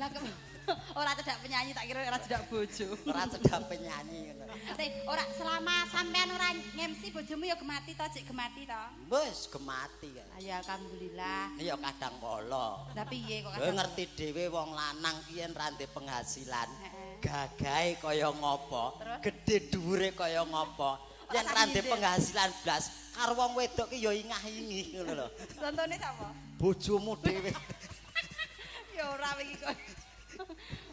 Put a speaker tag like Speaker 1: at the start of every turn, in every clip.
Speaker 1: Lah ora cedak penyanyi tak kira ora cedak bojo.
Speaker 2: Ora cedak penyanyi ngono.
Speaker 1: Ora selama sampean ora ngemsi bojomu ya gemati to, cek gemati to.
Speaker 2: Wis gemati ya.
Speaker 1: Ya alhamdulillah.
Speaker 2: Ya kadang kala.
Speaker 1: Lah piye kok
Speaker 2: kadang. Kowe ngerti dhewe wong lanang ki yen ra ndek penghasilan, gagahe kaya ngopo, gedhe dhuwure kaya ngopo. Yen ra ndek penghasilan blas karo wong wedok ki ya ingah-ingih ngono lho.
Speaker 1: Contone sapa?
Speaker 2: Bojomu dhewe.
Speaker 1: Ya ora wingi kok.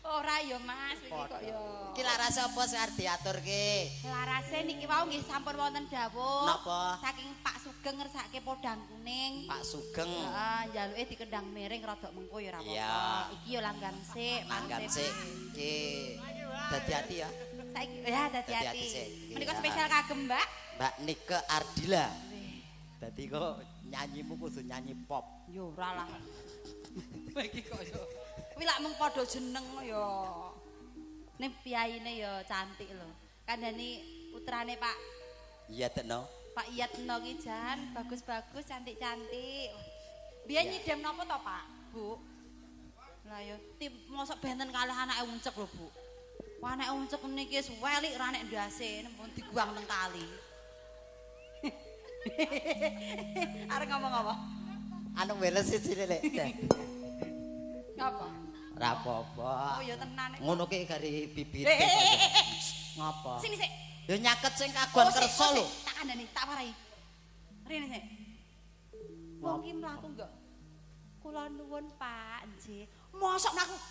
Speaker 1: Ora ya Mas, iki kok ya.
Speaker 2: Iki larase apa sing arep diaturke?
Speaker 1: Larase niki wau nggih sampun wonten dawuh.
Speaker 2: Napa?
Speaker 1: Saking Pak Sugeng ngersake podang kuning.
Speaker 2: Pak Sugeng.
Speaker 1: Heeh, njaluke dikendang miring rada mengko ya ora apa-apa. Iki ya langgam sik,
Speaker 2: langgam sik. Iki dadi ati ya.
Speaker 1: Saiki ya dadi ati. Menika spesial kagem Mbak.
Speaker 2: Mbak Nike Ardila. Dadi kok nyanyimu kudu nyanyi pop.
Speaker 1: Ya ora lah. Iki kok ya. Kuwi lak mung padha jeneng ya. Ning piyaine ya cantik lho. Kandhani putrane Pak
Speaker 2: Iyatno.
Speaker 1: Pak Iyatno ki jan bagus-bagus, cantik-cantik. Biyen nyidam napa to, Pak? Bu. Lah ya mosok benten kalih anake uncek lho, Bu. Wah anake uncek niki wis welik ra nek ndase pun diguang nang kali. Arep ngomong apa?
Speaker 2: Anu weles siji lek.
Speaker 1: Ngapa?
Speaker 2: Ora apa-apa.
Speaker 1: Oh ya tenan.
Speaker 2: Ngono ki gari bibite. Ngapa?
Speaker 1: Sini sik.
Speaker 2: Ya nyaket sing kaguan kersa lho.
Speaker 1: Tak kandhani, tak warai. Rene sik. Wong ki mlaku enggak? Kula nuwun, Pak, nggih. Mosok mlaku.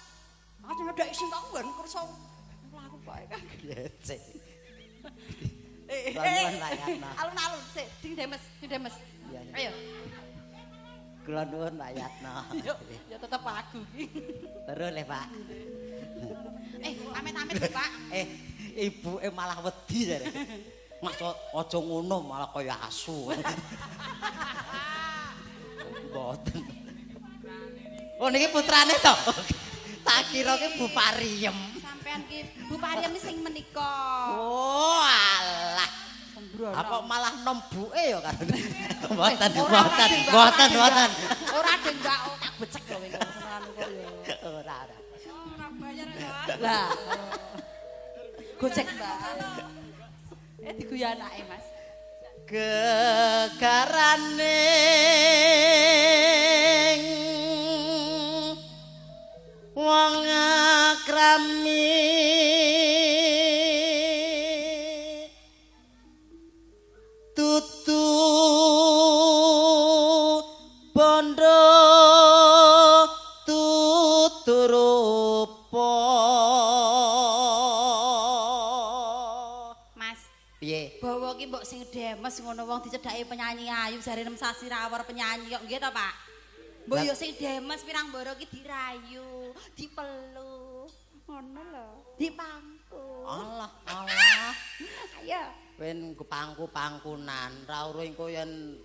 Speaker 1: Aku nyedhaki sing tak nggon kersa. Mlaku bae kan.
Speaker 2: Gecek.
Speaker 1: Alun-alun sik, ding demes, ding demes. Ayo.
Speaker 2: Kula nuwun Pak Yatno.
Speaker 1: Ya tetep aku iki.
Speaker 2: Terus le Pak.
Speaker 1: Amit-amit Pak.
Speaker 2: Ibuke malah wedi jare. Mas aja ngono malah kaya asu. Mboten. Oh niki putrane to. Tak kira ki Bu Pariem.
Speaker 1: Sampean ki Bu Pariem sing menika.
Speaker 2: Oh alah. Apa malah nom buke ya kan. Mboten, mboten, mboten, mboten.
Speaker 1: Ora denggak tak becek lho kowe senengan kok ya.
Speaker 2: Ora, ora.
Speaker 1: Ora bayar ya. Lah. Gojek, Mbak. Diguyu anake, Mas.
Speaker 2: Gegarane wong akrami tutu bondo tutu rupa.
Speaker 1: Mas,
Speaker 2: piye?
Speaker 1: Bawa ki mbok sing demes ngono wong dicedhaki penyanyi ayu jare nem sasi rawor penyanyi kok nggih to, Pak? Mbok yo sing demes pirang mboro ki dirayu, dipeluk, ngono lho, dipangku.
Speaker 2: Allah, Allah.
Speaker 1: Ayo.
Speaker 2: Ben pangku-pangkunan ra uru engko yen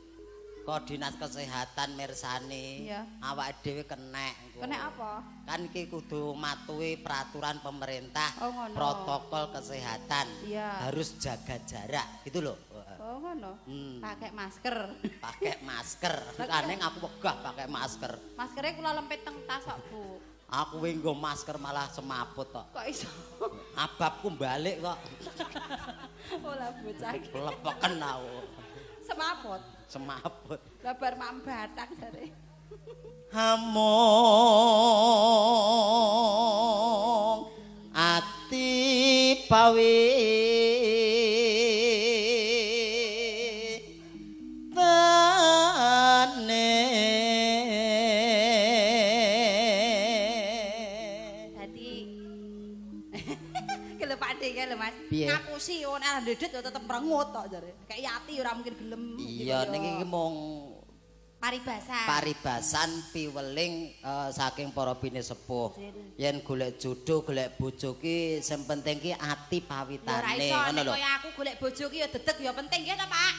Speaker 2: Dinas Kesehatan mirsani awake dhewe kenek engko.
Speaker 1: Kenek apa?
Speaker 2: Kan iki kudu matuhi peraturan pemerintah,
Speaker 1: oh,
Speaker 2: protokol kesehatan.
Speaker 1: Iya.
Speaker 2: Harus jaga jarak gitu loh.
Speaker 1: Oh ngono. Pakai masker.
Speaker 2: Pakai masker. Kane aku wegah pakai masker.
Speaker 1: Maskere kula lempit teng tas kok, Bu.
Speaker 2: Aku wingi nggo masker malah semaput kok.
Speaker 1: Kok iso?
Speaker 2: Ababku balik kok.
Speaker 1: Olah bocah iki.
Speaker 2: Lepeken aku.
Speaker 1: Semaput.
Speaker 2: Semaput.
Speaker 1: Lah bar mak batang jare.
Speaker 2: Hamung ati pawi tane.
Speaker 1: Dadi kelepade kae lho Mas. Ngapusi wong ora ndedet ya tetep mrengut tok jare. Kayak ati ora mungkin gelem.
Speaker 2: Iya ning iki mung
Speaker 1: paribasan.
Speaker 2: Paribasan piweling saking para pinesepuh. Yen golek jodoh, golek bojo ki sing penting ki ati pawitane ngono lho.
Speaker 1: Kaya aku golek bojo ki ya dedeg ya penting nggih ta, Pak?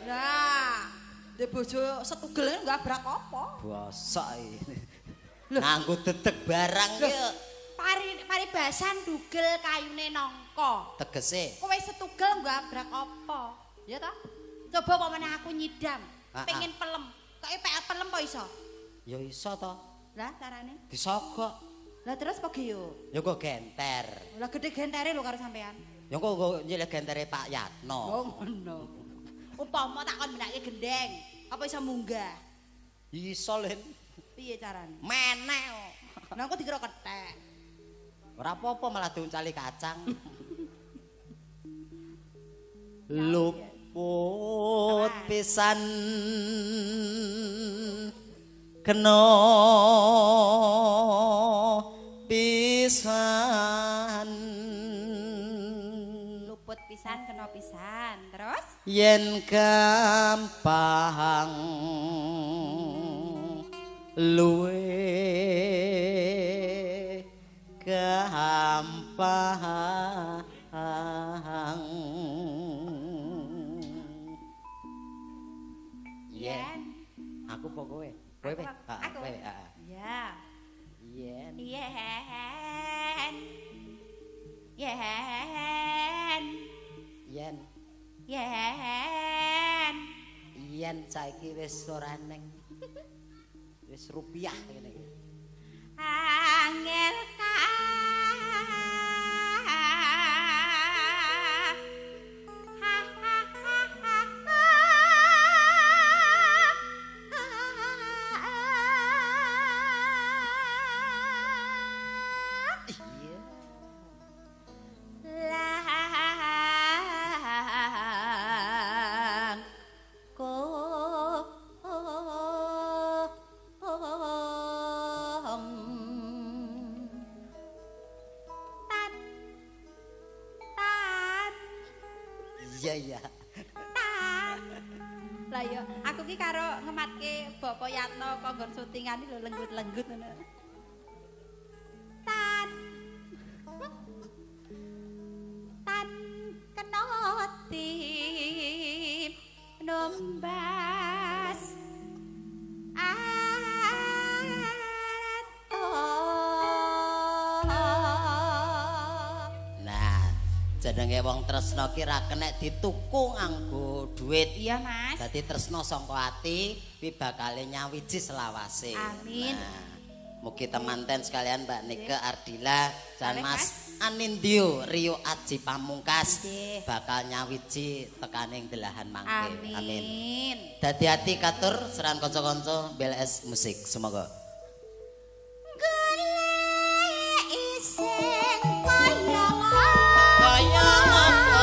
Speaker 1: Lah, ndek bojo setugel nggabrak apa?
Speaker 2: Bosok iki. Nganggo dedeg barang ki.
Speaker 1: Paribasan dugel kayune nangka.
Speaker 2: Tegese
Speaker 1: kowe setugel nggabrak apa? Ya ta? Coba pamane aku nyidam, pengen pelem. Kok pelem apa iso?
Speaker 2: Ya iso to.
Speaker 1: Lah carane?
Speaker 2: Disogok.
Speaker 1: Lah terus apa yo?
Speaker 2: Ya kok genter.
Speaker 1: Lah gede gentere lho karo sampean.
Speaker 2: Ya kok nyilih gentere Pak Yatno.
Speaker 1: Oh ngono. Upama tak kon benake gendeng, apa iso munggah?
Speaker 2: Iso, Lin.
Speaker 1: Piye carane?
Speaker 2: Meneh.
Speaker 1: Lah kok dikira kethek.
Speaker 2: Ora apa-apa malah diuncali kacang. Luput pisan kena pisan.
Speaker 1: Luput pisan kena pisan. Terus
Speaker 2: yen gampang luwe gampang. Yen aku apa kowe? Kowe kowe.
Speaker 1: Aku. Ya.
Speaker 2: Yen.
Speaker 1: Yen. Yen.
Speaker 2: Yen.
Speaker 1: Yen.
Speaker 2: Yen saiki wis ora neng. Wis rupiah ngene iki.
Speaker 1: Angel ka. Ha ha ha ha.
Speaker 2: Iya.
Speaker 1: Lang ko tan tan.
Speaker 2: Iya iya.
Speaker 1: Tan. Lah yo aku ki karo ngematke Bapak Yatno kanggo syutingan iki lho lenggut-lenggut ngono. Tan. Tan kena tinumbas arto.
Speaker 2: Nah, jenenge wong tresna ki ra kenek dituku nganggo dhuwit.
Speaker 1: Iya, Mas.
Speaker 2: Dadi tresna sangka ati kuwi bakale nyawiji selawase.
Speaker 1: Amin.
Speaker 2: Nah, mugi temanten sekalian Mbak Nike Ardila dan Mas Anindyo Rio Aji Pamungkas bakal nyawiji tekaning delahan mangke.
Speaker 1: Amin. Amin.
Speaker 2: Dadi ati katur seran kanca-kanca BLS Musik. Semoga.
Speaker 1: Golek ising kaya
Speaker 2: kaya ngopo.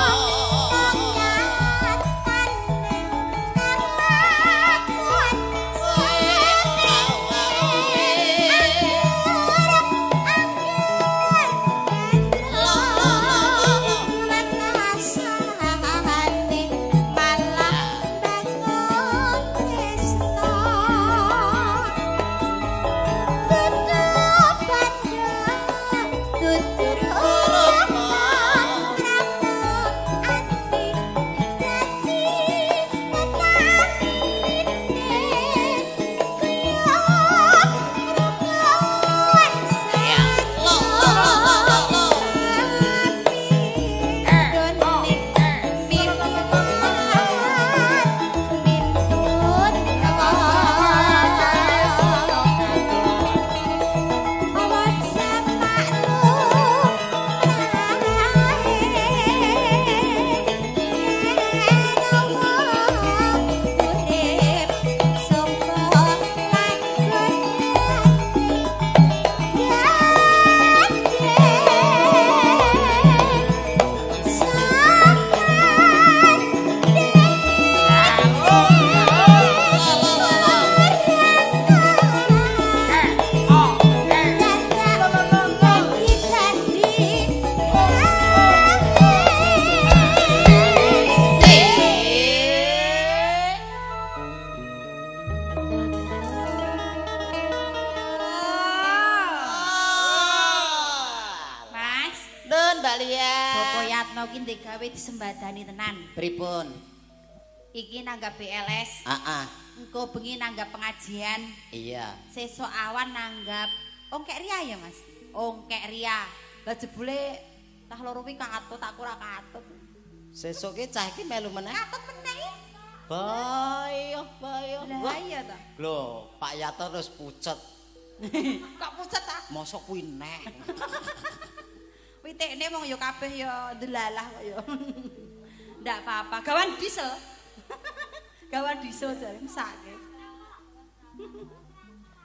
Speaker 1: Disembadani tenan.
Speaker 2: Pripun?
Speaker 1: Iki nanggap BLS.
Speaker 2: Heeh.
Speaker 1: Engko bengi nanggap pengajian.
Speaker 2: Iya.
Speaker 1: Sesuk awan nanggap ongkek ria ya, Mas. Ongkek ria. Lah jebule tah loro kuwi katut, aku ora katut.
Speaker 2: Sesuk ki cah iki melu meneh.
Speaker 1: Katut meneh.
Speaker 2: Bayo, bayo.
Speaker 1: Lah iya ta.
Speaker 2: Lho, Pak Yato terus pucet.
Speaker 1: Kok pucet ta?
Speaker 2: Mosok kuwi neh.
Speaker 1: Witikne wong ya kabeh ya delalah kok ya. Ndak apa-apa, gawan diesel. Gawan diesel jare mesake.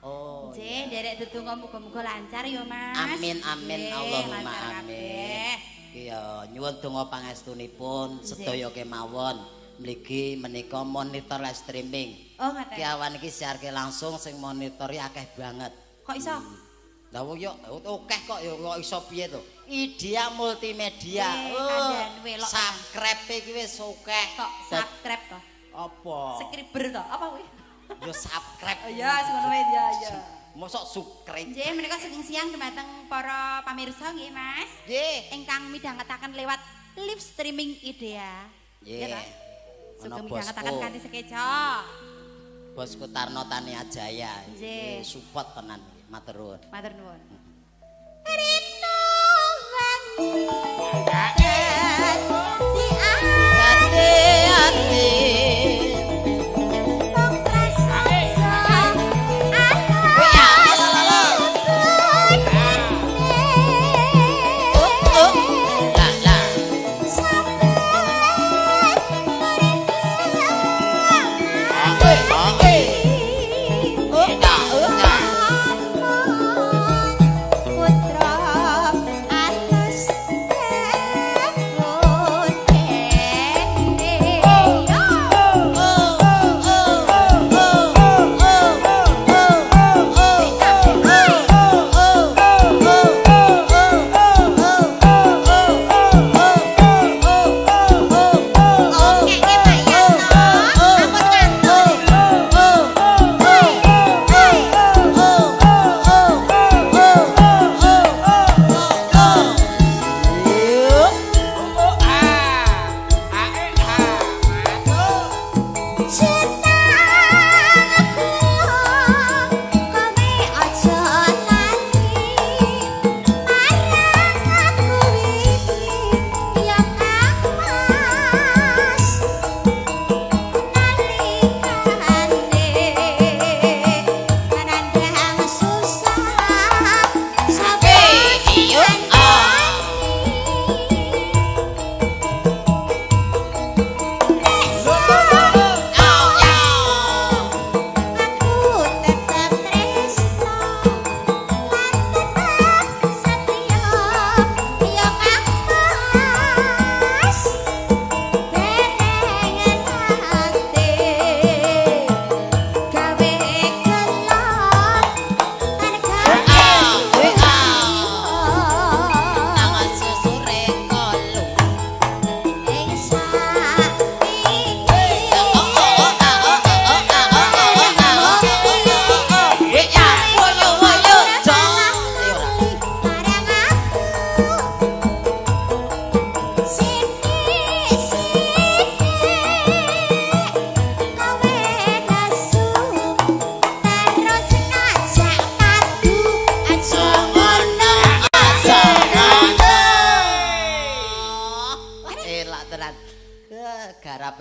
Speaker 2: Oh.
Speaker 1: Nggih, nderek dedonga muga-muga lancar ya, Mas.
Speaker 2: Amin amin Allahumma amin. Iya, nyuwun donga pangestunipun sedaya kemawon. Mligi menika monitor live streaming.
Speaker 1: Oh, ngaten.
Speaker 2: Ki awan iki siarke langsung sing monitori akeh banget.
Speaker 1: Kok iso?
Speaker 2: Lah wong yo akeh kok ya kok iso piye to? Idea Multimedia.
Speaker 1: Oh,
Speaker 2: subscribe iki wis akeh.
Speaker 1: Kok subscribe to?
Speaker 2: Apa?
Speaker 1: Subscriber to? Apa kuwi?
Speaker 2: Ya subscribe.
Speaker 1: Oh iya, sing ngono wae ya ya.
Speaker 2: Mosok subscribe.
Speaker 1: Nggih, menika sugeng siang dumateng para pamirsa nggih, Mas.
Speaker 2: Nggih.
Speaker 1: Ingkang midhangetaken lewat live streaming Idea.
Speaker 2: Nggih.
Speaker 1: Sugeng midhangetaken kanthi sekeca.
Speaker 2: Bosku Tarno Tania Jaya. Nggih, support tenan iki. Matur nuwun.
Speaker 1: Matur nuwun. Rino wangi
Speaker 2: dadi ati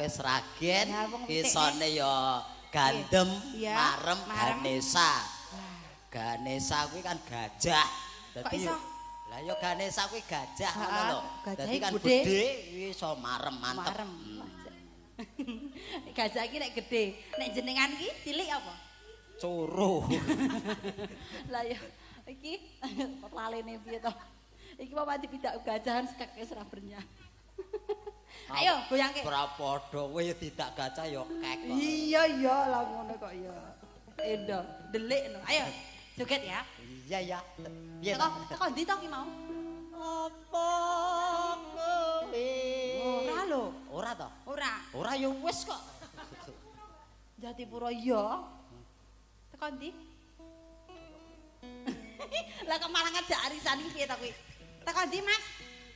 Speaker 2: Sragen isone ya gandem marem Ganesha. Ganesha kuwi kan gajah. Dadi lah ya Ganesha kuwi gajah ngono lho. Dadi kan gedhe iso marem mantep.
Speaker 1: Gajah iki nek gedhe, nek jenengan iki cilik apa?
Speaker 2: Coro.
Speaker 1: Lah ya iki lalene piye to? Iki apa dipidak gajahan sekeke ora bernyah. Ayo goyangke.
Speaker 2: Ora padha kowe ya didak gajah ya kek kok.
Speaker 1: Iya iya lah ngono kok ya. Endo, delikno. Ayo joget ya.
Speaker 2: Iya ya. Piye
Speaker 1: to? Teko ndi to ki mau?
Speaker 2: Apa kowe?
Speaker 1: Ora lho.
Speaker 2: Ora to?
Speaker 1: Ora.
Speaker 2: Ora ya wis kok.
Speaker 1: Jatipuro ya. Teko ndi? Lah kok malah ngajak arisan iki piye to kuwi? Teko ndi, Mas?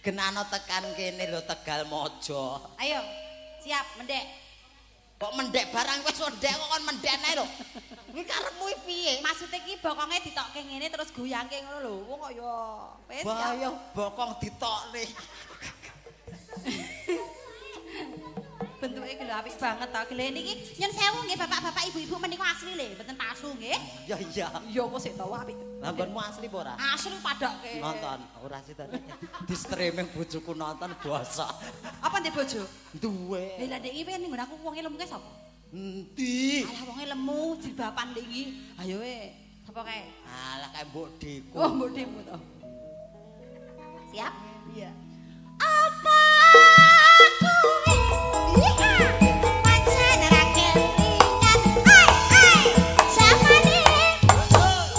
Speaker 2: Genano tekan kene lho Tegal Mojo.
Speaker 1: Ayo, siap mendek.
Speaker 2: Kok mendek barang wis mendek kok kon mendek ae lho. Kuwi karepmu piye?
Speaker 1: Maksude iki bokonge ditokke ngene terus goyangke ngono lho. Wong kok ya wis.
Speaker 2: Wah ya bokong ditokne.
Speaker 1: Bentuke iki lho apik banget ta. Glene iki nyen sewu nggih bapak-bapak ibu-ibu menika asli lho, mboten palsu nggih.
Speaker 2: Iya iya.
Speaker 1: Iya kok sik tau apik.
Speaker 2: Lah nggonmu asli apa ora?
Speaker 1: Asli padake.
Speaker 2: Nonton ora sih tadi. Di streaming bojoku nonton bosok.
Speaker 1: Apa ndek bojo?
Speaker 2: Duwe.
Speaker 1: Lah ndek iki ning nggon aku wonge lemu kae sapa?
Speaker 2: Endi?
Speaker 1: Alah wonge lemu jilbaban ndek iki. Ayo we, sapa kae?
Speaker 2: Alah kae mbok deku.
Speaker 1: Oh, mbok deku to. Siap? Iya. Apa kuwi? Pancen ra kelingan. Ai ai, jamane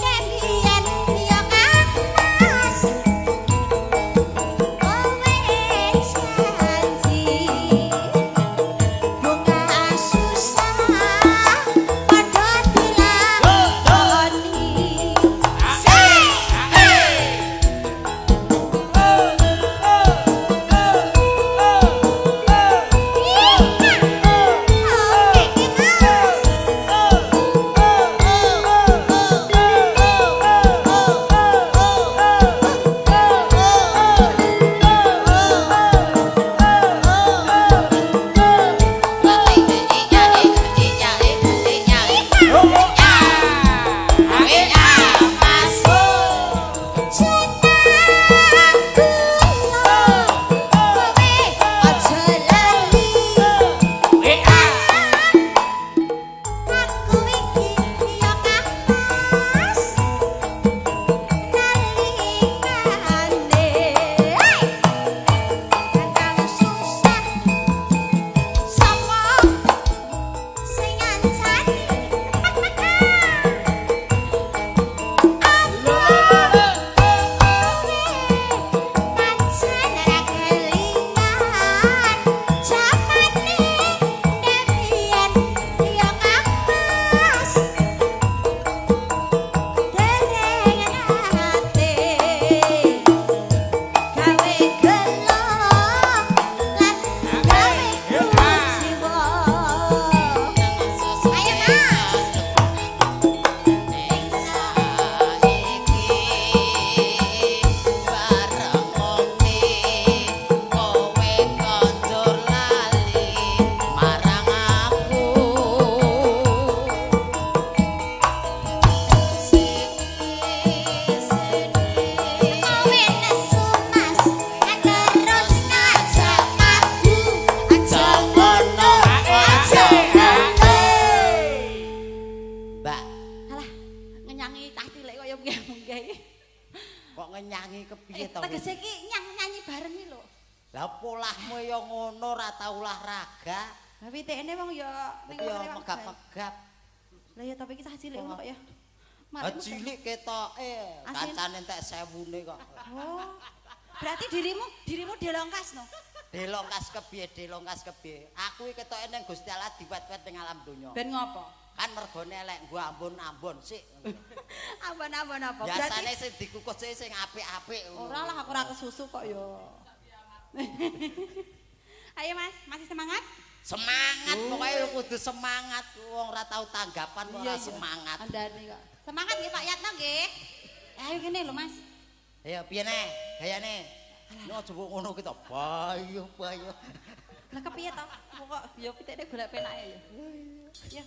Speaker 1: dembiyen ya Kang Mas. Kowe janji bunga susah padha dilakoni. Tegese iki nyanyi bareng iki lho.
Speaker 2: Lah polahmu ya ngono ora tau olahraga.
Speaker 1: Lah pitikne wong ya
Speaker 2: ning megap-megap.
Speaker 1: Lah ya tapi iki cah cilik ngono kok ya.
Speaker 2: Ah cilik ketoke, kancane entek sewune kok.
Speaker 1: Oh. Berarti dirimu delongkas no?
Speaker 2: Delongkas kepiye, delongkas kepiye. Aku iki ketoke ning Gusti Allah diwet-wet ning alam donya.
Speaker 1: Ben ngopo?
Speaker 2: Kan mergone elek nggo ambon-ambon sik.
Speaker 1: Ambon-ambon apa?
Speaker 2: Biasane sing dikukus sing apik-apik.
Speaker 1: Ora lah aku ora kesusu kok ya. Ayo Mas, masih semangat?
Speaker 2: Semangat, pokoknya kudu semangat. Wong ora tau tanggapan ora semangat.
Speaker 1: Andane kok. Semangat nggih Pak Yatno nggih. Ayo kene lho Mas.
Speaker 2: Ayo piye neh gayane? Nek aja ngono ki to. Bayo bayo.
Speaker 1: Lah kepiye to? Pokok ya pitikne golek penake ya. Ya.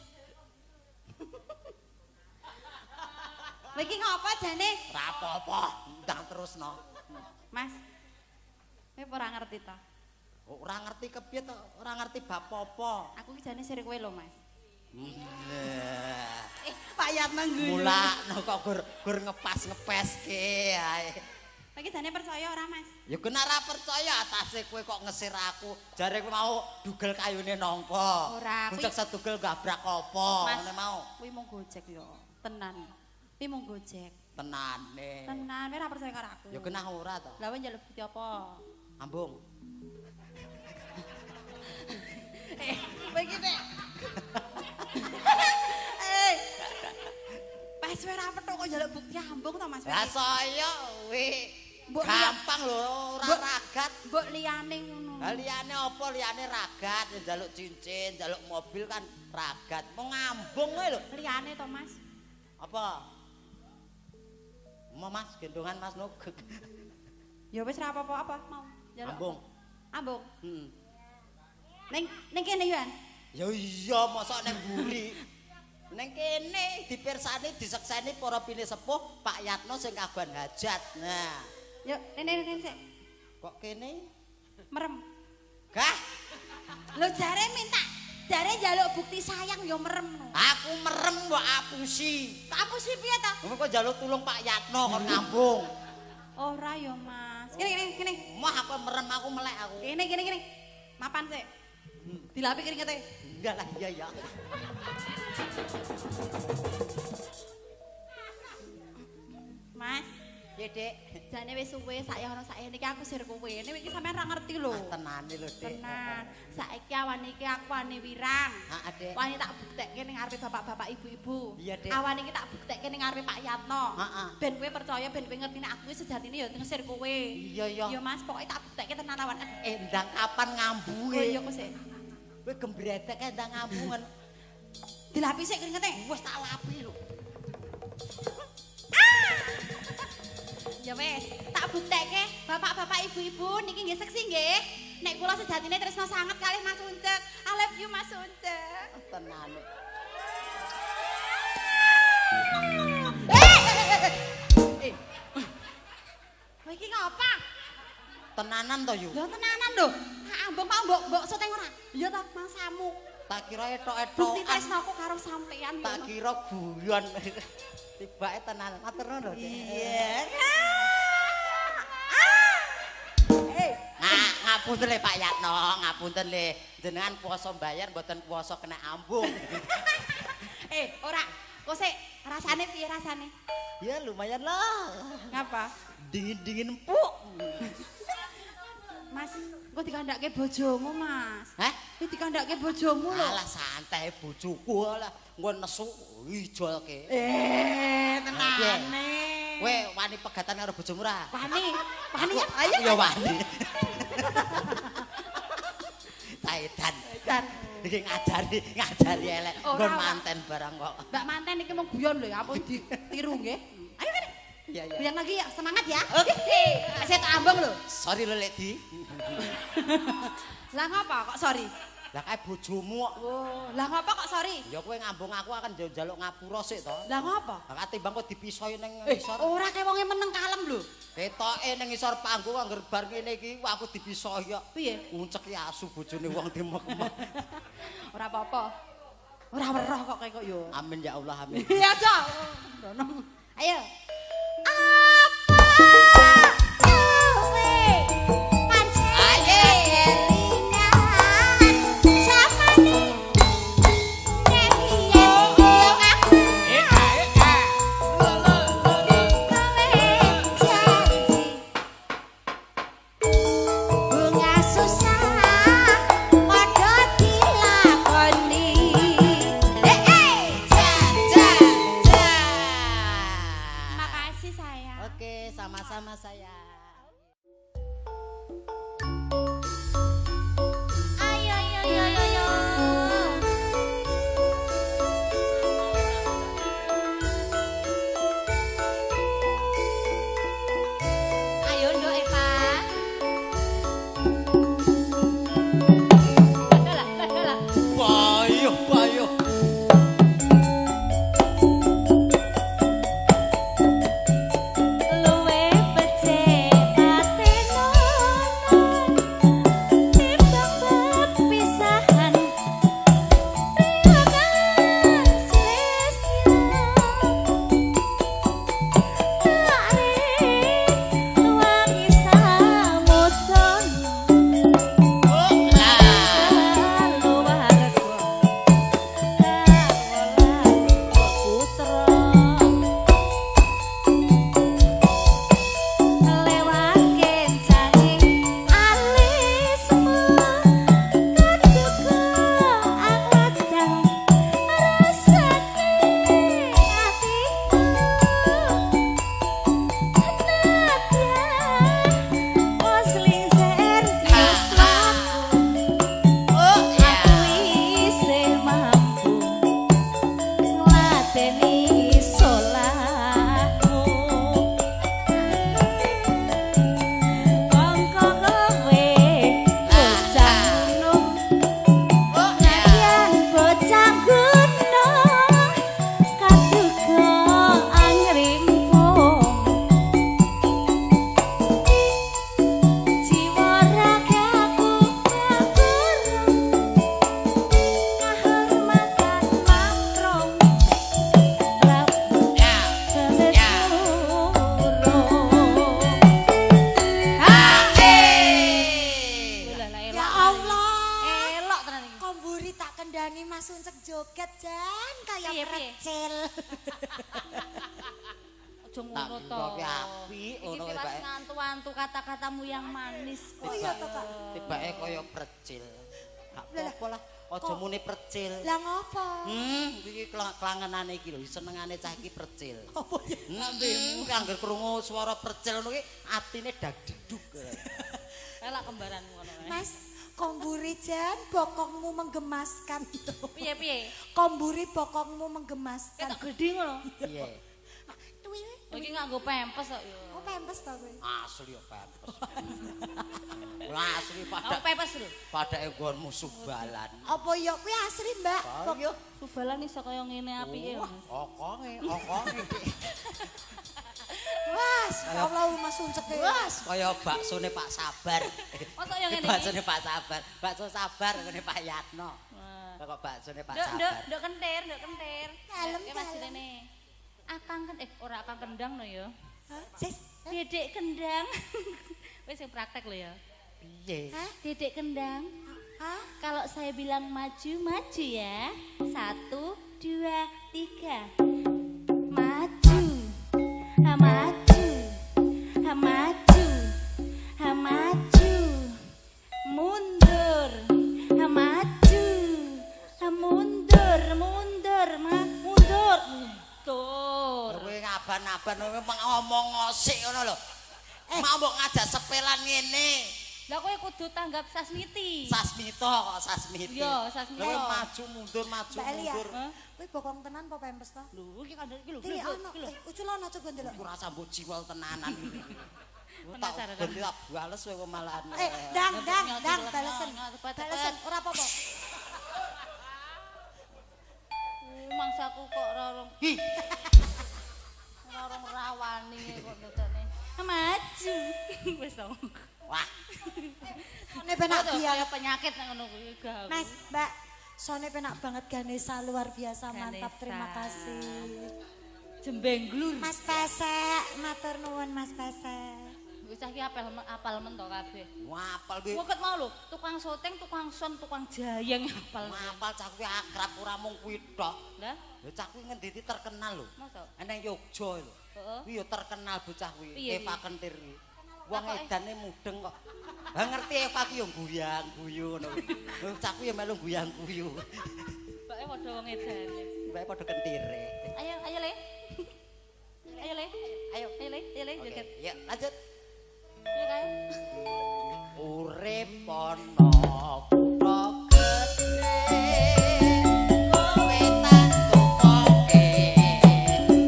Speaker 1: Lha iki ngopo jane?
Speaker 2: Ora apa-apa, ndang terusno.
Speaker 1: Mas. Kowe ora ngerti to?
Speaker 2: Ora ngerti kepiye to? Ora ngerti bab apa.
Speaker 1: Aku iki jane sir kowe lho, Mas. Pak Yatno guyu.
Speaker 2: Mulakno kok gur ngepas-ngepeske ae.
Speaker 1: Kowe iki jane percaya ora, Mas?
Speaker 2: Ya kena ora percaya atase kowe kok ngesir aku. Jare kowe mau dugel kayune nangka.
Speaker 1: Ora,
Speaker 2: kuwi sedugel gabrak apa ngene mau.
Speaker 1: Kuwi mung Gojek ya, tenan. Kuwi mung Gojek.
Speaker 2: Tenane.
Speaker 1: Tenan, kowe ora percaya karo aku.
Speaker 2: Ya kena ora to.
Speaker 1: Lah kowe njaluk bukti apa?
Speaker 2: Ambung.
Speaker 1: Kowe iki nek Pas kowe ora petuk kok njaluk bukti ambung to, Mas.
Speaker 2: Lah saya kuwi gampang lho, ora ragat.
Speaker 1: Mbok liyane ngono.
Speaker 2: Lah liyane apa? Liyane ragat, njaluk cincin, njaluk mobil kan ragat. Mung ngambung kowe lho.
Speaker 1: Liyane to, Mas.
Speaker 2: Apa? Mau Mas gendongan Mas Nugek.
Speaker 1: Ya wis ora apa-apa apa mau. Njaluk.
Speaker 2: Ambung.
Speaker 1: Ambung.
Speaker 2: Heeh.
Speaker 1: Ning ning kene yo.
Speaker 2: Ya iya, mosok ning mburi. Ning kene dipirsani disekseni para pinisepuh Pak Yatno sing kagungan hajat. Nah,
Speaker 1: yuk nene nene sik.
Speaker 2: Kok kene?
Speaker 1: Merem.
Speaker 2: Gah.
Speaker 1: Lho jare minta, jare njaluk bukti sayang ya merem.
Speaker 2: Aku merem kok apusi.
Speaker 1: Kok apusi piye ta?
Speaker 2: Kok njaluk tulung Pak Yatno kon ngambung.
Speaker 1: Ora ya, Mas. Kene kene kene.
Speaker 2: Mah aku merem aku melek aku.
Speaker 1: Kene kene kene. Mapan sik. Dilapi keringete.
Speaker 2: Enggak lah, iya ya.
Speaker 1: Mas,
Speaker 2: piye, Dik?
Speaker 1: Jane wis suwe sak ana saiki niki aku sir kowe. Nek iki sampean ra ngerti lho.
Speaker 2: Tenane lho, Dik.
Speaker 1: Tenan. Saiki awan iki aku wani wirang.
Speaker 2: Heeh, Dik.
Speaker 1: Wani tak buktekke ning ngarepe bapak-bapak, ibu-ibu.
Speaker 2: Iya, Dik.
Speaker 1: Awan iki tak buktekke ning ngarepe Pak Yatno.
Speaker 2: Heeh.
Speaker 1: Ben kowe percaya, ben kowe ngerti nek aku sejatine ya ngesir kowe.
Speaker 2: Iya, iya.
Speaker 1: Ya Mas, pokoke tak buktekke tenan awan.
Speaker 2: Ndang kapan ngambunge?
Speaker 1: Oh iya kok sik.
Speaker 2: Kowe gembretek kae ndang ngambungen.
Speaker 1: Dilapi sik keringete.
Speaker 2: Wis tak lapi lho.
Speaker 1: Ya wis, tak buktekke bapak-bapak, ibu-ibu niki nggih seksi nggih. Nek kula sejatine tresna sanget kalih Mas Uncek. I love you Mas Uncek.
Speaker 2: Tenane.
Speaker 1: Kowe iki ngapa?
Speaker 2: Tenanan to, Yu?
Speaker 1: Lho tenanan lho. Tak ambung mau mbok syuting ora? Iya ta, mangsamu.
Speaker 2: Tak kira etok-etokan.
Speaker 1: Bukti tresnaku karo sampean.
Speaker 2: Tak kira guyon. Tibake tenanan. Matur nuwun lho, Dik.
Speaker 1: Iya.
Speaker 2: Nah, ngapunten le Pak Yatno, ngapunten le. Jenengan puasa mbayar mboten puasa kena ambung.
Speaker 1: Ora. Kok sik rasane piye rasane?
Speaker 2: Ya lumayan lah.
Speaker 1: Ngapa?
Speaker 2: Dingin-dingin empuk.
Speaker 1: Mas, engko dikandhake bojomu, Mas.
Speaker 2: Hah?
Speaker 1: Iki dikandhake bojomu lho.
Speaker 2: Alah santai bojoku alah engko nesu ijolke.
Speaker 1: Tenane.
Speaker 2: Kowe wani pegatan karo bojomu ra?
Speaker 1: Wani. Wani ya? Ayo.
Speaker 2: Ya wani. Caitan.
Speaker 1: Dan
Speaker 2: iki ngajari elek nggon manten barang kok.
Speaker 1: Mbak manten iki mung guyon lho, apa ditiru nggih? Ayo kene.
Speaker 2: Iya, iya.
Speaker 1: Guyon lagi ya, semangat ya.
Speaker 2: Oke.
Speaker 1: Saya tak ambung lho.
Speaker 2: Sorry lho, Lek Di.
Speaker 1: Lah ngapa kok sorry?
Speaker 2: Lah kae bojomu kok.
Speaker 1: Oh, lah ngapa kok sorry?
Speaker 2: Ya kowe ngambung aku akan njaluk ngapura sik to.
Speaker 1: Lah ngapa?
Speaker 2: Lah katimbang kok dipisoi ning ngisor.
Speaker 1: Ora kae wonge meneng kalem lho.
Speaker 2: Ketoke ning ngisor panggung angger bar ngene iki aku dipisoi kok.
Speaker 1: Piye?
Speaker 2: Uncek asu bojone wong dimek-mek.
Speaker 1: Ora apa-apa. Ora weruh kok kae kok yo.
Speaker 2: Amin ya Allah, amin.
Speaker 1: Iya, aja. Ayo.
Speaker 2: Sama-sama saya.
Speaker 1: Ayo ayo ayo ayo. Ayo Nduk Eva. Lah lah.
Speaker 2: Bayo bayo.
Speaker 1: Luwe becik. Piye piye?
Speaker 3: Precil.
Speaker 1: Aja ngono to.
Speaker 2: Tak kira apik
Speaker 1: Iki
Speaker 2: ngono
Speaker 1: tiwas
Speaker 2: tibake.
Speaker 1: ngantu-antu kata-katamu yang manis.
Speaker 3: Oh iya to, Kak.
Speaker 2: Tibake kaya precil. Gak apa-apa lah, aja muni precil.
Speaker 3: Lah ngopo?
Speaker 2: Iki klangenane iki lho, senengane cah iki precil.
Speaker 3: Apa ya?
Speaker 2: Lambemu angger krungu swara precil ngono ki atine dag-diduk.
Speaker 1: Elak kembaranmu ngono.
Speaker 3: Mas, komburi jan bokongmu menggemaskan.
Speaker 1: Piye piye?
Speaker 3: Komburi bokongmu menggemaskan.
Speaker 1: Ketok gedhe ngono.
Speaker 2: Piye?
Speaker 3: Tuwi.
Speaker 1: Iki nganggo pempes kok ya.
Speaker 3: Oh pempes to kowe.
Speaker 2: Asli yo pempes. Asli
Speaker 1: Aku
Speaker 2: pada
Speaker 1: pempes lho.
Speaker 2: padake nggonmu subalan.
Speaker 3: Apa ya kuwi asli, Mbak?
Speaker 2: Oh iya.
Speaker 1: Subalan iso kaya ngene apike.
Speaker 2: Wah, okonge, okonge.
Speaker 3: Wes, ya Allah Mas uncek.
Speaker 2: Wes, kaya baksone Pak Sabar.
Speaker 1: Mosok yang ngene iki?
Speaker 2: Baksone Pak Sabar, bakso Sabar ngene Pak Yatno. Kok baksone Pak
Speaker 1: Nduk, nduk,
Speaker 2: Sabar.
Speaker 1: nduk kentir, nduk kentir.
Speaker 3: Dalem,
Speaker 1: Ki Mas
Speaker 3: dalem.
Speaker 1: rene. Akang kan ora akang kendang no ya.
Speaker 3: Hah? Sis.
Speaker 1: Dedek kendang. Wis sing praktek lho ya.
Speaker 2: Piye?
Speaker 3: Hah?
Speaker 1: Dedek kendang.
Speaker 3: Hah?
Speaker 1: Kalau saya bilang maju, maju ya. 1, 2, 3. Maju. Ha maju. Ha maju. Ha maju. Mundur. Ha maju. Ha mundur, mundur, mundur. Mundur.
Speaker 2: Kowe ngaban-aban kowe ngomong ngosik ngono lho. Mau mbok ngajak sepelan ngene.
Speaker 1: Lah kowe kudu tanggap Sasmiti.
Speaker 2: Sasmito kok Sasmiti.
Speaker 1: Iya, Sasmito.
Speaker 2: Lha kowe maju mundur maju
Speaker 3: Mbak Elia.
Speaker 2: mundur.
Speaker 1: Hah?
Speaker 3: Kuwi bokong tenan apa pempes to?
Speaker 1: Lho, iki kandhane iki lho.
Speaker 3: Tilik
Speaker 1: lho,
Speaker 3: ono,
Speaker 1: iki lho.
Speaker 3: ucul ono coba ndelok.
Speaker 2: Iku rasa mbok jiwal tenanan. Tak
Speaker 1: Penasaran.
Speaker 2: ben tak bales kowe malahan.
Speaker 3: Dang, dang, dang,
Speaker 1: Nyok,
Speaker 3: balesen.
Speaker 1: nyok, cepet, cepet.
Speaker 3: Balesen ora apa-apa.
Speaker 1: Mangsaku kok rorong
Speaker 2: Hi,
Speaker 1: rorong rawani kok ndodone. Maju. Wis to.
Speaker 2: wah,
Speaker 3: Sone penak
Speaker 1: Kaya
Speaker 3: banget.
Speaker 1: penyakit nang ngono kuwi gawe.
Speaker 3: Mas, Mbak, sone penak banget Ganesha luar biasa mantap.
Speaker 1: Ganesha.
Speaker 3: Terima kasih.
Speaker 1: Jembeng glur.
Speaker 3: Mas Pesek, matur nuwun Mas Pesek.
Speaker 1: Wis cah iki apal men to kabeh.
Speaker 2: ngapal kuwi.
Speaker 1: Weket mau lho, tukang syuting, tukang son, tukang jayeng apal.
Speaker 2: Ngapal cah kuwi akrab ora mung kuwi tok.
Speaker 1: Lah,
Speaker 2: Lho cah kuwi ngendi terkenal lho.
Speaker 1: mosok?
Speaker 2: Eneng Yogya lho.
Speaker 1: Heeh.
Speaker 2: Kuwi ya terkenal bocah kuwi,
Speaker 1: Piye,
Speaker 2: Eva
Speaker 1: piye?
Speaker 2: Kentir kuwi. Wong
Speaker 1: Takoke.
Speaker 2: edane mudeng kok. Lah ngerti Eva ki ya guyang-guyu ngono kuwi. Lho cah kuwi ya melu guyang-guyu.
Speaker 1: Mbake padha wong edane.
Speaker 2: Mbake padha kentire.
Speaker 1: Ayo, ayo Le. Ayo Le.
Speaker 2: Ayo.
Speaker 1: Ayo Le, ayo Le
Speaker 2: Oke,
Speaker 1: joget.
Speaker 2: yuk lanjut.
Speaker 1: Piye kae?
Speaker 2: Urip ana kutha gedhe. Kowe tak tukoke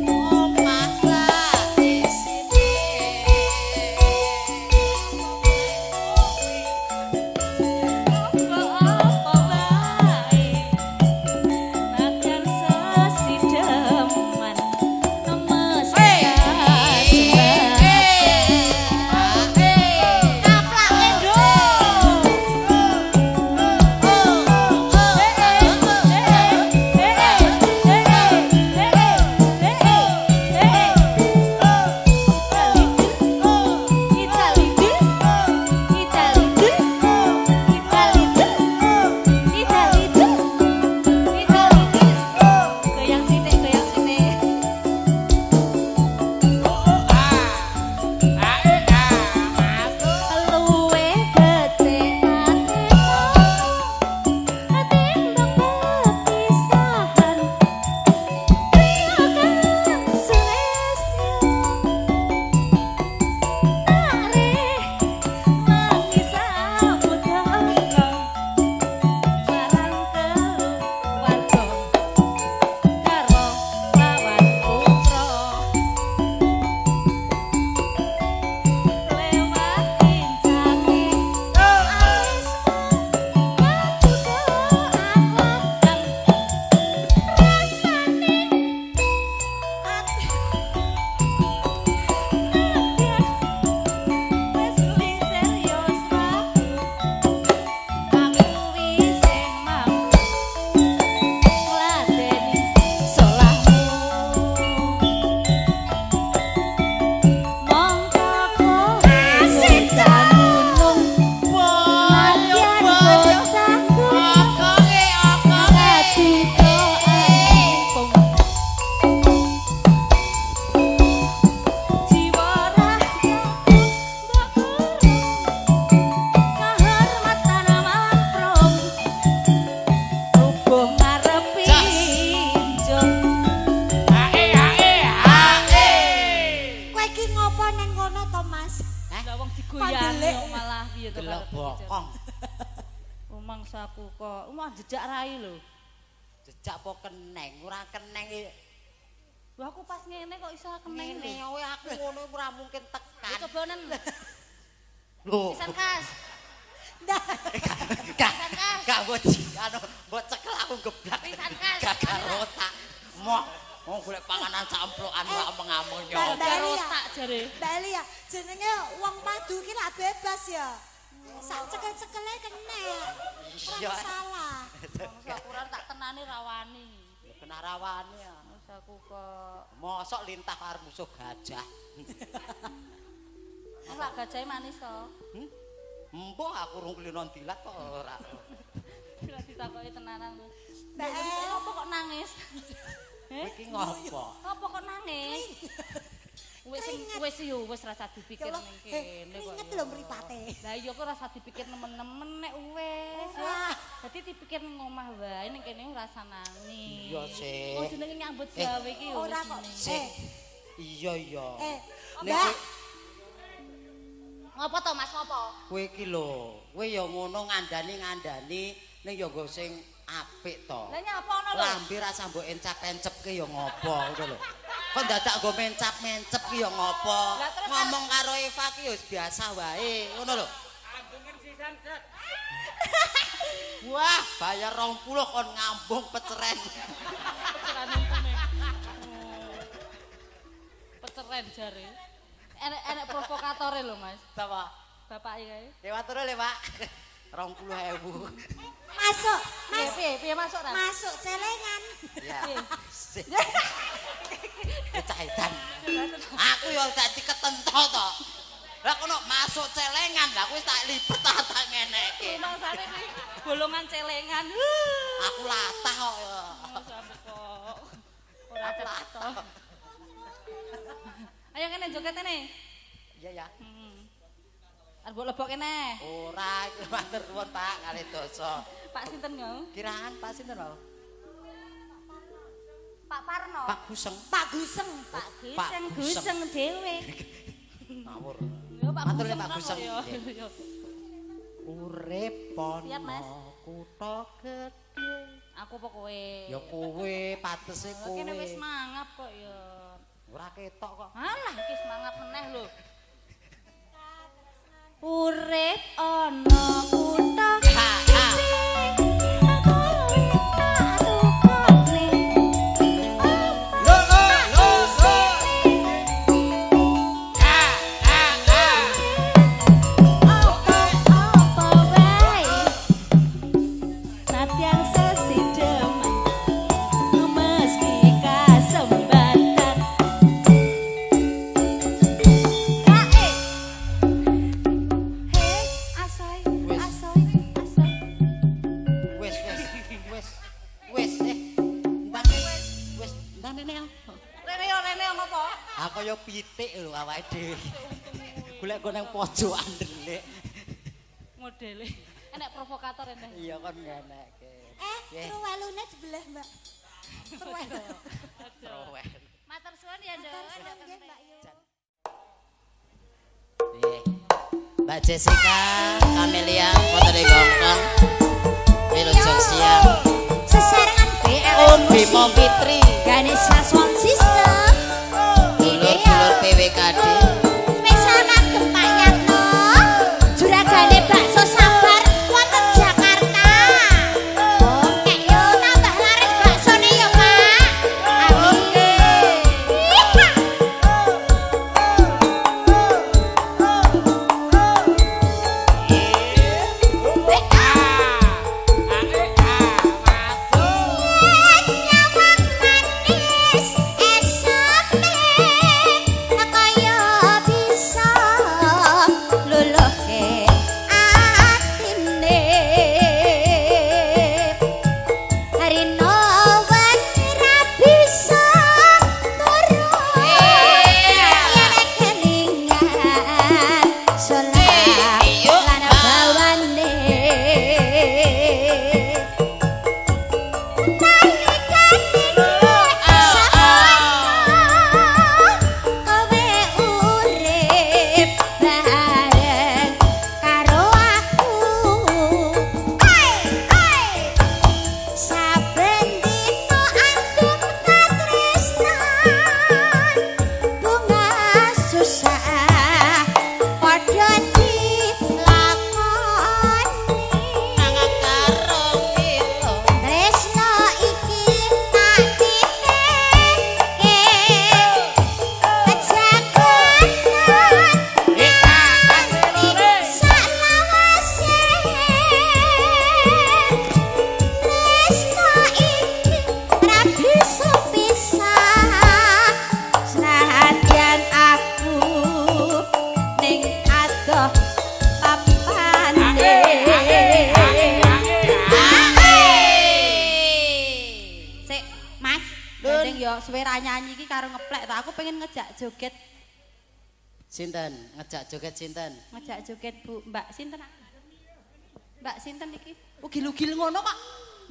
Speaker 2: omah sak isine.
Speaker 1: Apa bae makan sesideman mesti. Wong digoyangi kok malah piye to
Speaker 2: Delok bokong.
Speaker 1: Rumangsaku kok wah jejak rai lho.
Speaker 2: Jejak apa keneng? Ora keneng iki.
Speaker 1: Lho aku pas ngene kok iso keneng
Speaker 2: Ngene
Speaker 1: lho.
Speaker 2: kowe aku ngono ora mungkin tekan.
Speaker 1: Coba nen.
Speaker 2: Lho.
Speaker 1: Pisan kas.
Speaker 3: Ndak.
Speaker 2: Gak gak mbok anu mbok cekel aku geblak.
Speaker 1: Pisan kas.
Speaker 2: Gak otak. Moh wong golek panganan samplokan ora mengamung yo.
Speaker 3: Mbak Elia.
Speaker 1: Otak jare.
Speaker 3: Mbak Elia, jenenge wong padu ki lak bebas ya. Sak cekel-cekele kena. Ora
Speaker 2: Iya.
Speaker 3: masalah.
Speaker 1: Mosok aku ora tak tenani rawani.
Speaker 2: Kena rawane ya.
Speaker 1: Mosok aku kok
Speaker 2: Mosok lintah karo musuh gajah.
Speaker 1: lak gajahe manis to.
Speaker 2: Hmm? Mbok aku rung kulino dilat kok ora.
Speaker 1: Bila ditakoki tenanan.
Speaker 3: Mbak El.
Speaker 1: Apa kok nangis?
Speaker 2: Kowe iki ngopo?
Speaker 1: Apa kok nangis? Wis wis yo wis rasa dipikir
Speaker 3: Ya Allah,
Speaker 1: ning kene kok.
Speaker 3: keringet lho mripate.
Speaker 1: Lah iya kok rasa dipikir nemen-nemen nek wis.
Speaker 3: Ora.
Speaker 1: Dadi dipikir ning omah wae ning kene rasa nangis.
Speaker 2: Iya sih.
Speaker 1: Wong jenenge nyambut gawe iki yo.
Speaker 3: Ora kok.
Speaker 2: Sik. Iya iya. Nek
Speaker 3: Mbak.
Speaker 1: Ngopo to Mas ngopo?
Speaker 2: Kowe iki lho, kowe ya ngono ngandani-ngandani ning ya nggo sing apik to.
Speaker 1: Lah nyapa ono lho?
Speaker 2: Lambe rasa mbok encap-encepke ya ngopo ngono lho. Kok dadak nggo mencap-mencep ki ya ngopo? Ngomong karo Eva ki ya wis biasa wae, ngono lho. Wah, bayar 20 kon ngambung peceren.
Speaker 1: Peceren untune. Peceren jare. Enek-enek provokatore lho Mas.
Speaker 2: Sapa?
Speaker 1: Bapake kae.
Speaker 2: Lewat terus le, Pak. 20.000.
Speaker 3: Masuk, Mas.
Speaker 1: Piye piye masuk ra?
Speaker 3: Masuk celengan.
Speaker 2: Ya. Cah edan. Aku ya dadi ketento to. Lah kono masuk celengan, lah aku wis tak libet tak ngeneke.
Speaker 1: Rumangsane kuwi bolongan celengan.
Speaker 2: Aku latah kok ya.
Speaker 1: Kok. Ora cetha. Ayo kene joget kene.
Speaker 2: Iya ya.
Speaker 1: Heeh. Arep mbok lebok kene.
Speaker 2: Ora, iki matur nuwun Pak kalih dosa.
Speaker 1: Pak sinten yo?
Speaker 2: Kiraan Pak sinten lho?
Speaker 1: Pak Parno.
Speaker 2: Pak Guseng.
Speaker 3: Pak Guseng.
Speaker 1: Pak Guseng Guseng dhewe.
Speaker 2: Ngawur.
Speaker 1: Yo Pak
Speaker 2: Matur
Speaker 1: Guseng
Speaker 2: Pak Guseng.
Speaker 1: Yo.
Speaker 2: Urip ana kutha gedhe.
Speaker 1: Aku apa kowe?
Speaker 2: Ya kowe, patese kowe.
Speaker 1: Kene wis mangap kok ya.
Speaker 2: Ora ketok kok.
Speaker 1: Alah iki wis mangap meneh lho. Urip ana kutha gedhe.
Speaker 2: Kaya pitik lho awake dhewe. Golek kok nang pojokan ndelik.
Speaker 1: Modele. Enek provokator enek.
Speaker 2: Iya kon ngenekke.
Speaker 3: Truwelune dibelah, Mbak. Truwel.
Speaker 2: Truwel.
Speaker 1: Matur suwun ya, Nduk.
Speaker 3: Nggih, Mbak Yu.
Speaker 2: Nggih. Mbak Jessica, Camelia, wonten ing Hongkong. Wilujeng siang.
Speaker 3: Sesarengan BLS
Speaker 2: Bimo Fitri,
Speaker 3: Ganesha Swan System.
Speaker 2: Dulur-dulur PWKD.
Speaker 3: Spesial kagem Pak Yatno. Juragane bakso sabar wonten Jakarta. Oke yo tambah laris baksone yo, Pak. Amin. Nyawang manis eseme kaya
Speaker 1: ya suwe ra nyanyi iki karo ngeplek to. Aku pengen ngejak joget.
Speaker 2: Sinten? Ngejak joget sinten?
Speaker 1: Ngejak joget Bu, Mbak sinten? Mbak sinten iki? Ugil-ugil ngono kok.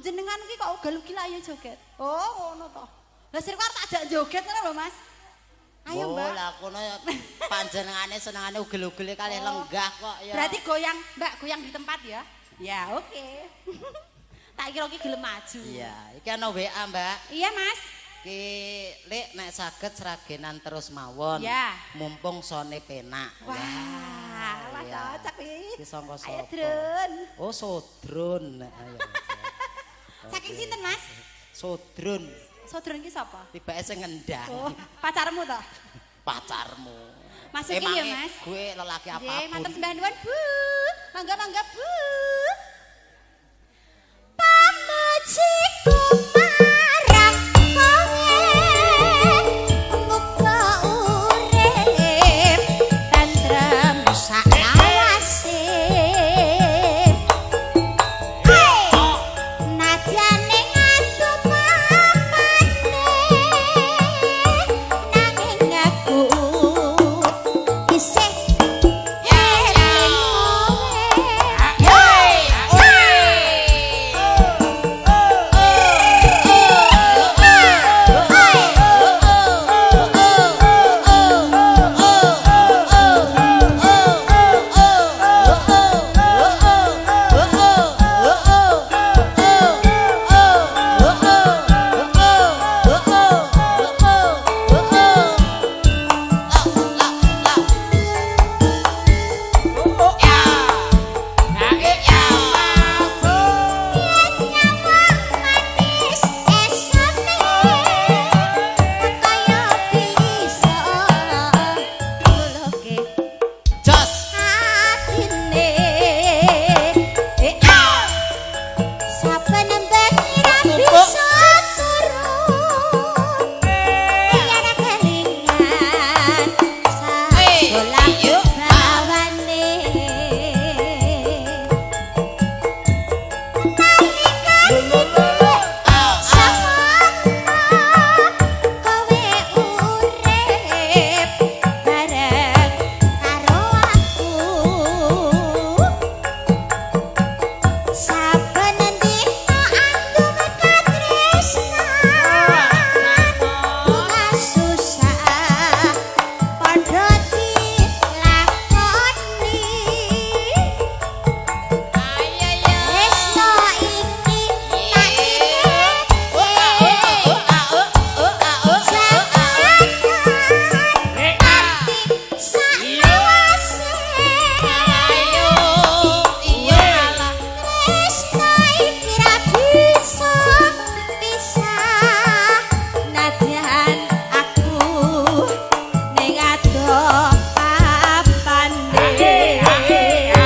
Speaker 1: Jenengan iki kok ugal-ugil ayo joget. Oh, ngono to. Lah sir kok tak ajak joget ngono lho, Mas. Ayo, Mbak.
Speaker 2: Oh, lah kono ya panjenengane senengane ugel-ugele kalih lenggah kok ya.
Speaker 1: Berarti goyang, Mbak, goyang di tempat ya. Ya, oke. Tak kira ki gelem maju.
Speaker 2: Iya, iki ana WA, Mbak.
Speaker 1: Iya, Mas.
Speaker 2: Ki Lek nek saged sragenan terus mawon.
Speaker 1: Ya.
Speaker 2: Mumpung sone penak.
Speaker 1: Wah, wah
Speaker 2: iya.
Speaker 1: cocok iki.
Speaker 2: Iki sangka
Speaker 1: Ayo,
Speaker 2: sapa?
Speaker 1: Drun.
Speaker 2: Oh, Sodrun. Ayo.
Speaker 1: Saking sinten, Mas?
Speaker 2: Sodrun.
Speaker 1: Sodrun ki sapa?
Speaker 2: Tibake sing ngendang.
Speaker 1: Oh, pacarmu toh?
Speaker 2: Pacarmu.
Speaker 1: Masukin ya,
Speaker 2: Emange
Speaker 1: Mas.
Speaker 2: Gue lelaki
Speaker 1: Nggih,
Speaker 2: apapun.
Speaker 1: matur sembah nuwun, Bu. Mangga mangga, Bu.